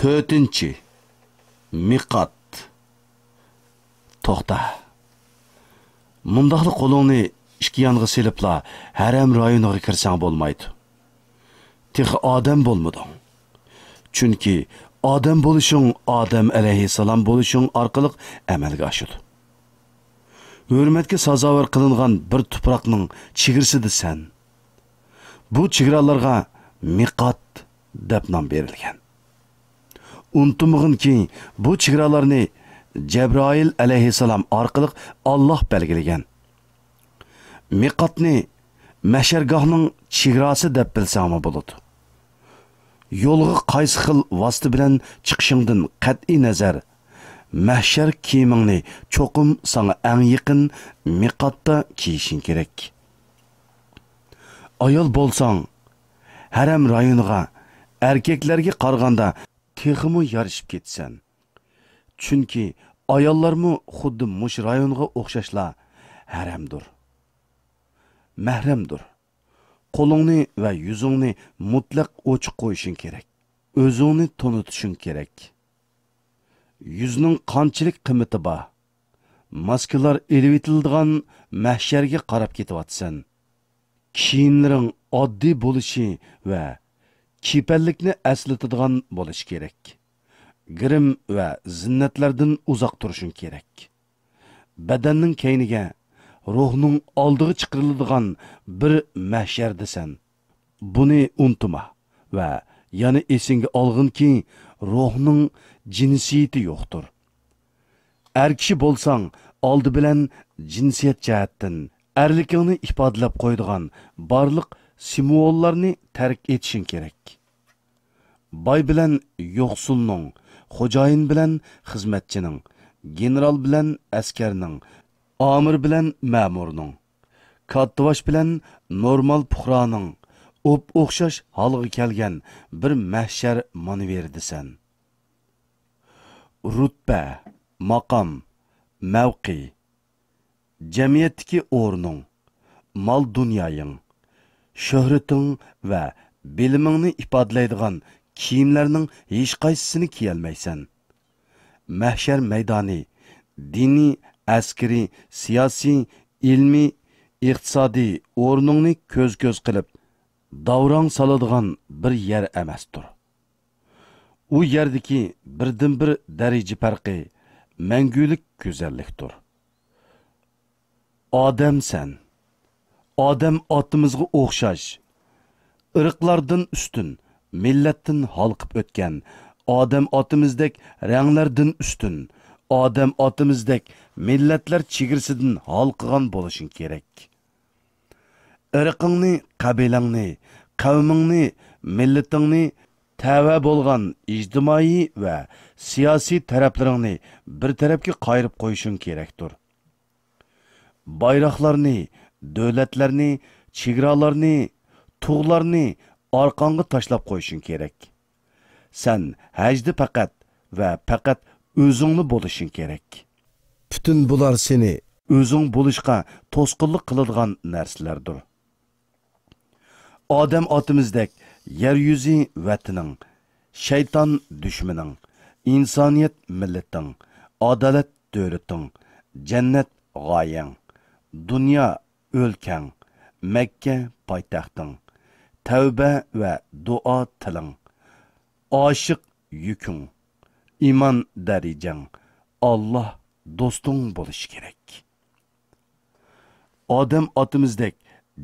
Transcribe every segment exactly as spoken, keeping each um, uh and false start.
تۆتىنچى، مىقات. توختا. مۇنداقلا قولۇڭنى ئىككى يانغا سېلىپلا ھەرەم رايونىغا كىرسەڭ بولمايدۇ. تېخى ئادەم بولمىدىڭ. چۈنكى ئادەم بولۇشۇڭ ئادەم ئەلەيھىسسالام بولۇشۇڭ ئارقىلىق ئەمەلگە ئاشىدۇ. ھۆرمەتكە سازاۋەر قىلىنغان بىر تۇپراقنىڭ چېگرىسىدىسەن. بۇ چېگرالارغا مىقات دەپ نام بېرىلگەن. ئۇنتۇمىغىنكى، بۇ چېگرالارنى جەبرائىل ئەلەيھىسسالام ئارقىلىق ئاللاھ بەلگىلىگەن. مىقاتنى مەھشەرگاھنىڭ چېگراسى دەپ بىلسەڭمۇ بولىدۇ. يولغا قايسى خىل ۋاسىتە بىلەن چىقىشىڭدىن قەتئىي نەزەر، مەھشەر كىيىمىڭنى چوقۇم ساڭا ئەڭ يېقىن مىقاتتا كىيىشىڭ كېرەك. ئايال بولساڭ، ھەرەم رايونىغا ئەركەكلەرگە قارىغاندا تېخىمۇ يارىشىپ كېتىسەن. چۈنكى ئاياللارمۇ خۇددى مۇشۇ رايونغا ئوخشاشلا ھەرەمدۇر. مەھرەمدۇر. قولۇڭنى ۋە يۈزۈڭنى مۇتلەق ئوچۇق قويۇشۇڭ كېرەك. ئۆزۈڭنى تونۇتۇشۇڭ كېرەك. يۈزنىڭ قانچىلىك قىممىتى بار؟ ماسكىلار ئېلىۋېتىلىدىغان مەھشەرگە قاراپ كېتىۋاتىسەن. كىيىملىرىڭ ئاددىي بولۇشى ۋە كېپەنلىكنى ئەسلىتىدىغان بولۇشى كېرەك. گىرىم ۋە زىننەتلەردىن ئۇزاق تۇرۇشۇڭ كېرەك. بەدەننىڭ كەينىگە، روھنىڭ ئالدىغا چىقىرىلىدىغان بىر مەھشەردىسەن. بۇنى ئۇنتۇما ۋە يەنە ئېسىڭگە ئالغىنكى، روھنىڭ جىنسىيىتى يوقتۇر. ئەر كىشى بولساڭ، ئالدى بىلەن جىنسىيەت جەھەتتىن ئەرلىكىڭنى ئىپادىلەپ قويىدىغان بارلىق سىمۋوللارنى تەرك ئېتىشىڭ كېرەك. باي بىلەن يوقسۇلنىڭ، خوجايىن بىلەن خىزمەتچىنىڭ، گېنېرال بىلەن ئەسكەرنىڭ، ئامىر بىلەن مەمۇرنىڭ، كاتتىباش بىلەن نورمال پۇقرانىڭ ئوپئوخشاش ھالغا كەلگەن بىر مەھشەر مانېۋىرىدىسەن. رۇتبە، ماقام، مەۋقە، جەمئىيەتتىكى ئورنۇڭ، مال-دۇنيايىڭ، شۆھرىتىڭ ۋە بىلىمىڭنى ئىپادىلەيدىغان كىيىملەرنىڭ ھېچقايسىسىنى كىيەلمەيسەن. مەھشەر مەيدانى دىنىي، ئەسكىرىي، سىياسىي، ئىلمىي، ئىقتىسادىي ئورنۇڭنى كۆز-كۆز قىلىپ، داۋراڭ سالىدىغان بىر يەر ئەمەستۇر. ئۇ يەردىكى بىردىنبىر دەرىجە پەرقى مەڭگۈلۈك گۈزەللىكتۇر. ئادەمسەن. ئادەم ئاتىمىزغا ئوخشاش. ئىرقلاردىن ئۈستۈن، مىللەتتىن ھالقىپ ئۆتكەن. ئادەم ئاتىمىزدەك رەڭلەردىن ئۈستۈن. ئادەم ئاتىمىزدەك مىللەتلەر چېگرىسىدىن ھالقىغان بولۇشۇڭ كېرەك. ئىرقىڭنى، قەبىلەڭنى، قەۋمىڭنى، مىللىتىڭنى، تەۋە بولغان ئىجتىمائىي ۋە سىياسىي تەرەپلىرىڭنى بىر تەرەپكە قايرىپ قويۇشۇڭ كېرەكتۇر. بايراقلارنى، دۆلەتلەرنى، چېگرالارنى، تۇغلارنى ئارقاڭغا تاشلاپ قويۇشۇڭ كېرەك. سەن ھەجدە پەقەت ۋە پەقەت ئۆزۈڭلا بولۇشۇڭ كېرەك. پۈتۈن بۇلار سېنى ئۆزۈڭ بولۇشقا توسقۇنلۇق قىلىدىغان نەرسىلەردۇر. ئادەم ئاتىمىزدەك يەر يۈزى ۋەتىنىڭ، شەيتان دۈشمىنىڭ، ئىنسانىيەت مىللىتىڭ، ئادالەت دۆلىتىڭ، جەننەت غايەڭ، دۇنيا ئۆلكەڭ، مەككە پايتەختىڭ، تەۋبە ۋە دۇئا تىلىڭ، ئاشىق يۈكۈڭ، ئىمان دەرىجەڭ، ئاللاھ دوستۇڭ بولۇشى كېرەك. ئادەم ئاتىمىزدەك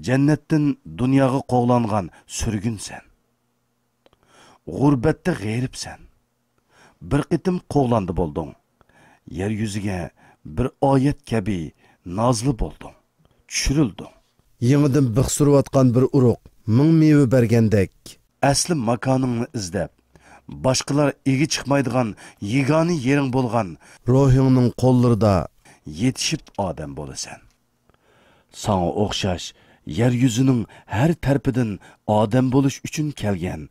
جەننەتتىن دۇنياغا قوغلانغان سۈرگۈنسەن. غۇربەتتە غېرىبسەن. بىر قېتىم قوغلاندى بولدۇڭ. يەر يۈزىگە بىر ئايەت كەبى نازىل بولدۇڭ. چۈشۈرۈلدۈڭ. يېڭىدىن بىخ سۈرۈۋاتقان بىر ئۇرۇق مىڭ مېۋە بەرگەندەك. ئەسلى ماكانىڭنى ئىزدەپ، باشقىلار ئىگە چىقمايدىغان يېگانە يېرىڭ بولغان روھىڭنىڭ قوللىرىدا يېتىشىپ ئادەم بولىسەن. ساڭا ئوخشاش يەر يۈزىنىڭ ھەر تەرىپىدىن ئادەم بولۇش ئۈچۈن كەلگەن،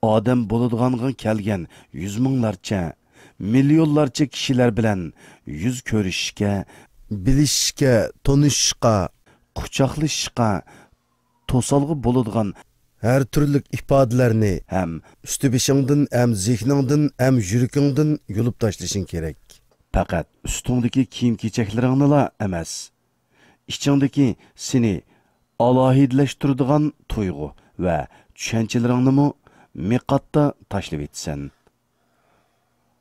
ئادەم بولىدىغانغا كەلگەن يۈز مىڭلارچە، مىليونلارچە كىشىلەر بىلەن يۈز كۆرۈشۈشكە، بىلىشىشكە، تونۇشۇشقا، قۇچاقلىشىشقا توسالغۇ بولىدىغان ھەر تۈرلۈك ئىپادىلەرنى ھەم ئۈستى بېشىڭدىن ھەم زېھنىڭدىن ھەم يۈرىكىڭدىن يۇلۇپ تاشلىشىڭ كېرەك. پەقەت ئۈستۈڭدىكى كىيىم-كېچەكلىرىڭنىلا ئەمەس، ئىچىڭدىكى سېنى ئالاھىدىلەشتۈرىدىغان تۇيغۇ ۋە چۈشەنچىلىرىڭنىمۇ مىقاتتا تاشلىۋېتىسەن.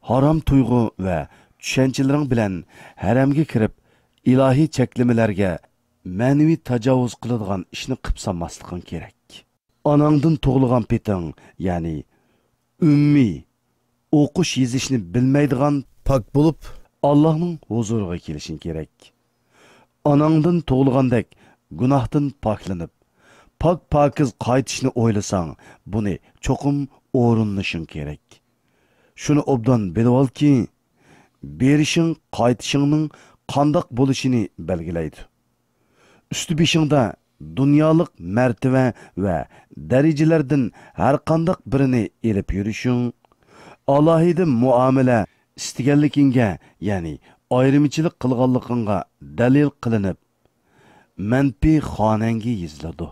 ھارام تۇيغۇ ۋە چۈشەنچىلىرىڭ بىلەن ھەرەمگە كىرىپ، ئىلاھىي چەكلىمىلەرگە مەنىۋى تاجاۋۇز قىلىدىغان ئىشنى قىپ سالماسلىقىڭ كېرەك. ئاناڭدىن تۇغۇلغان پېتىڭ، يەنى ئۈممىي، ئوقۇش يېزىشنى بىلمەيدىغان پاك بولۇپ، ئاللاھنىڭ ھۇزۇرىغا كېلىشىڭ كېرەك. ئاناڭدىن تۇغۇلغاندەك گۇناھتىن پاكلىنىپ، پاك-پاكىز قايتىشنى ئويلىساڭ، بۇنى چوقۇم ئورۇنلىشىڭ كېرەك. شۇنى ئوبدان بىلىۋالكى، بېرىشىڭ قايتىشىڭنىڭ قانداق بولۇشىنى بەلگىلەيدۇ. ئۈستى بېشىڭدا دۇنيالىق مەرتىۋە ۋە دەرىجىلەردىن ھەرقانداق بىرىنى ئېلىپ يۈرۈشۈڭ، ئالاھىدە مۇئامىلە ئىستىگەنلىكىڭگە، يەنى ئايرىمىچىلىق قىلغانلىقىڭغا دەلىل قىلىنىپ، مەنپىي خانەڭگە يېزىلىدۇ.